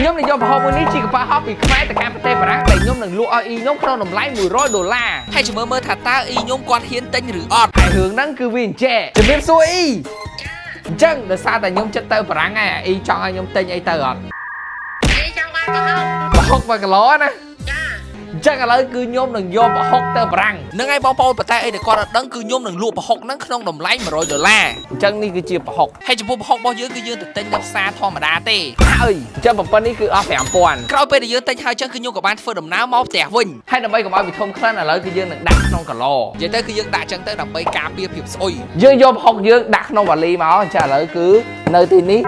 ខ្ញុំនឹងយកប្រហុកមួយនេះជាកប៉ាល់ហោះពីខ្មែរទៅកាន់ប្រទេសបារាំងដែលខ្ញុំនឹងលក់ឲ្យអ៊ីខ្ញុំក្នុងតម្លៃ100ដុល្លារ ហើយចាំមើលមើលថាតើអ៊ីខ្ញុំគាត់ហ៊ានទិញឬអត់ ហើយរឿងហ្នឹងគឺវាអញ្ចេះជំរាបសួរអ៊ីអញ្ចឹងដោយសារតែខ្ញុំចិត្តទៅបារាំងហើយអ៊ីចង់ឲ្យខ្ញុំទិញអីទៅអត់ អីចង់បានប្រហុក ប្រហុក1គីឡូណា ចា អញ្ចឹងឥឡូវគឺខ្ញុំនឹងយកប្រហុកទៅបារាំង ហ្នឹងហើយបងប្អូនប៉ុន្តែអីដែលគាត់អត់ដឹងគឺខ្ញុំនឹងលក់ប្រហុកហ្នឹងក្នុងតម្លៃ100ដុល្លារ អញ្ចឹងនេះគឺជាប្រហុក ហើយចំពោះប្រហុករបស់យើងគឺយើងទៅទិញនៅផ្សារធម្មតាទេ ហើយអញ្ចឹងប៉ុណ្ណេះគឺអស់5000 ក្រោយពេលដែលយើងទិញហើយចឹងគឺខ្ញុំក៏បានធ្វើដំណើរមកផ្ទះវិញ ហើយដើម្បីកុំឲ្យវាធំក្លិនឥឡូវគឺយើងនឹងដាក់ក្នុងគីឡូ និយាយទៅគឺយើងដាក់ចឹងទៅដើម្បីការពារភាពស្អុយ យើងយកប្រហុកយើងដាក់ក្នុងវ៉ាលីមកអញ្ចឹងឥឡូវគឺនៅទីនេះ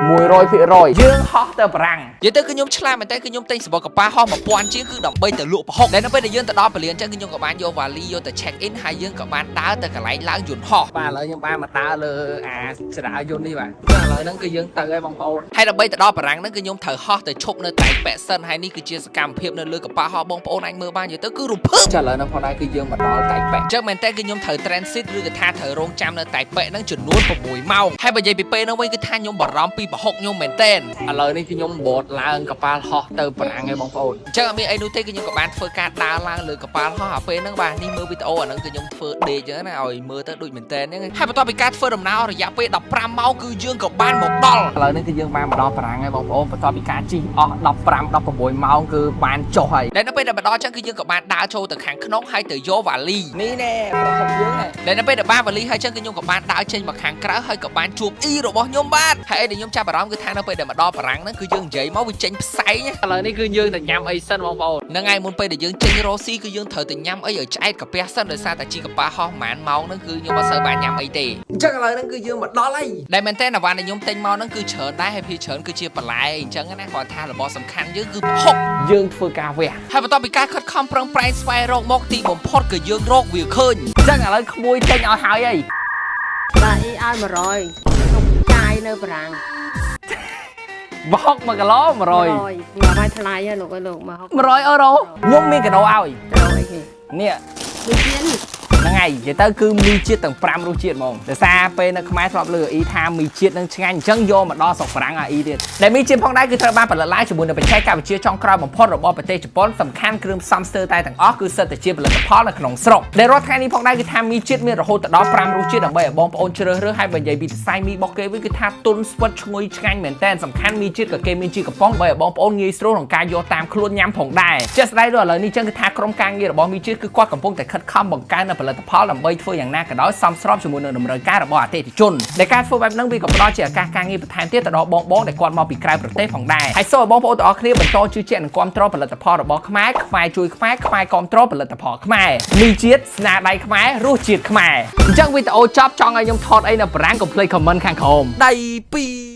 100%យើងហោះទៅបារាំង និយាយទៅគឺខ្ញុំឆ្លាតមែនតើគឺខ្ញុំទិញសំបុត្រកប៉ាល់ហោះ1000ជាងគឺដើម្បីទៅលក់ប្រហុកដែលនៅពេលដែលយើងទៅដល់ពលានចឹងគឺខ្ញុំក៏បានយកវ៉ាលីយកទៅ check in ហើយយើងក៏បានដើរទៅកន្លែងឡើងយន្តហោះ បាទឥឡូវខ្ញុំបានមកដើរលើអាចរាយន្តនេះបាទឥឡូវហ្នឹងគឺយើងទៅហើយបងប្អូន ហើយដើម្បីទៅដល់បារាំងហ្នឹងគឺខ្ញុំត្រូវហោះទៅឈប់នៅតៃប៉ែសិនហើយនេះគឺជាសកម្មភាពនៅលើកប៉ាល់ហោះបងប្អូនអាចមើលបាននិយាយទៅគឺរំភើប ចាឥឡូវហ្នឹងផងដែរគឺយើងមកដល់តៃប៉េ អញ្ចឹងមែនតើគឺខ្ញុំត្រូវ transit ឬក៏ថាត្រូវរងចាំនៅតៃប៉ែហ្នឹងចំនួន6ម៉ោងហើយបើនិយាយពីពេលហ្នឹងវិញគឺថាខ្ញុំបារម្ភពីប្រហុកខ្ញុំមែនតើ ឥឡូវនេះគឺខ្ញុំបតឡើងកប៉ាល់ហោះទៅបារាំងហើយបងប្អូន អញ្ចឹងអត់មានអីនោះទេគឺខ្ញុំក៏បានធ្វើការដើរឡើងលើកប៉ាល់ហោះអាពេលហ្នឹងបាទនេះមើលវីដេអូអាហ្នឹងគឺខ្ញុំធ្វើដេកអញ្ចឹងណាឲ្យមើលទៅដូចមែនតើហ្នឹងហើយបន្ទាប់ពីការធ្វើដំណើរអស់រយៈពេល15ម៉ោងគឺយើងក៏បានមកដល់ ឥឡូវនេះគឺយើងបានមកដល់បារាំងហើយបងប្អូនបន្ទាប់ពីការជិះអស់15 16ម៉ោងគឺបានចុះហើយ ដែលនៅពេលដែលមកដល់អញ្ចឹងគឺយើងក៏បានដើរចូលទៅខាងក្នុងហើយទៅយកវ៉ាលី នេះណែប្រហុកយើងណែ ដែលនៅពេលដែលបានវ៉ាលីហើយអញ្ចឹងគឺខ្ញុំក៏បានដើរចេញមកខាងក្រៅហើយក៏បានជួបអ៊ីរបស់ខ្ញុំបាទហើយអីដែលខ្ញុំចាប់អារម្មណ៍គឺថានៅពេលដែលមកដល់បារាំងហ្នឹងគឺយើងនិយាយមកវាចេញផ្សែង ឥឡូវនេះគឺយើងទៅញ៉ាំអីសិនបងប្អូន ហ្នឹងហើយមុនពេលដែលយើងចេញរកស៊ីគឺយើងត្រូវទៅញ៉ាំអីឲ្យឆ្អែតកាពះសិនដោយសារតែជីកប៉ាហោះប្រហែលម៉ោងហ្នឹងគឺខ្ញុំអត់សូវបានញ៉ាំអីទេ អញ្ចឹងឥឡូវហ្នឹងគឺយើងមកដល់ហើយ ដែលមែនតើអាវ៉ាន់ដែលខ្ញុំទិញមកហ្នឹងគឺច្រើនដែរហើយភាគច្រើនគឺជាបន្លែអញ្ចឹងណាគ្រាន់ថារបស់សំខាន់យើងគឺប្រហុក យើងធ្វើការវះ ហើយបន្ទាប់ពីការខិតខំប្រឹងប្រែងស្វែងរកមកទីបំផុតគឺយើងរកវាឃើញ អញ្ចឹងឥឡូវក្មួយចេញឲ្យហើយអី បាទអ៊ីឲ្យ100ខ្ញុំចាយនៅបារាំង ប្រហុក1គីឡូ100 100មកឲ្យថ្លៃហ៎លោកអើយលោកមក 100អឺរ៉ូខ្ញុំមានកដោឲ្យ ត្រូវអីគេ នេះ ដូចជានេះ ហ្នឹងហើយនិយាយទៅគឺមីជាតិទាំង5រសជាតិហ្មងដោយសារពេលនៅខ្មែរធ្លាប់លើអ៊ីថាមីជាតិនឹងឆ្ងាញ់អញ្ចឹងយកមកដល់ស្រុកបារាំងឲ្យអ៊ីទៀតដែលមីជាតិផងដែរគឺត្រូវបានផលិតឡើងជាមួយនឹងបច្ចេកវិទ្យាចុងក្រោយបំផុតរបស់ប្រទេសជប៉ុនសំខាន់គ្រឿងផ្សំស្ទើរតែទាំងអស់គឺសិតតែជាផលិតផលនៅក្នុងស្រុកដែលរាល់ថ្ងៃនេះផងដែរគឺថាមីជាតិមានរហូតដល់5រសជាតិដើម្បីឲ្យបងប្អូនជ្រើសរើសហើយបើនិយាយពីសរសៃមីរបស់គេវិញគឺថាទន់ស្វិតឈ្ងុយឆ្ងាញ់មែនតើសំខាន់មីជាតិក៏គេមានជាកំប៉ុងដើម្បីឲ្យបងប្អូនងាយស្រួលក្នុងការយកតាមខ្លួនញ៉ាំផងដែរជាក់ស្ដែងដូចឥឡូវនេះចឹងគឺថាក្រុមការងាររបស់មីជាតិគឺគាត់កំពុងតែខិតខំបង្កើននូវផលិតផលដើម្បីធ្វើយ៉ាងណាក៏ដោយសមស្របជាមួយនឹងតម្រូវការរបស់អតិថិជនដែលការធ្វើបែបហ្នឹងវាក៏ផ្ដល់ជាឱកាសការងារបន្ថែមទៀតទៅដល់បងៗដែលគាត់មកពីក្រៅប្រទេសផងដែរហើយសូមឲ្យបងប្អូនទាំងអស់គ្នាបន្តជឿជាក់និងគាំទ្រផលិតផលរបស់ខ្មែរខ្មែរជួយខ្មែរខ្មែរគាំទ្រផលិតផលខ្មែរមីជាតិស្នាដៃខ្មែររសជាតិខ្មែរអញ្ចឹងវីដេអូចប់ចង់ឲ្យខ្ញុំថតអីនៅបារាំងកុំភ្លេច comment ខាងក្រោម ដៃពីរ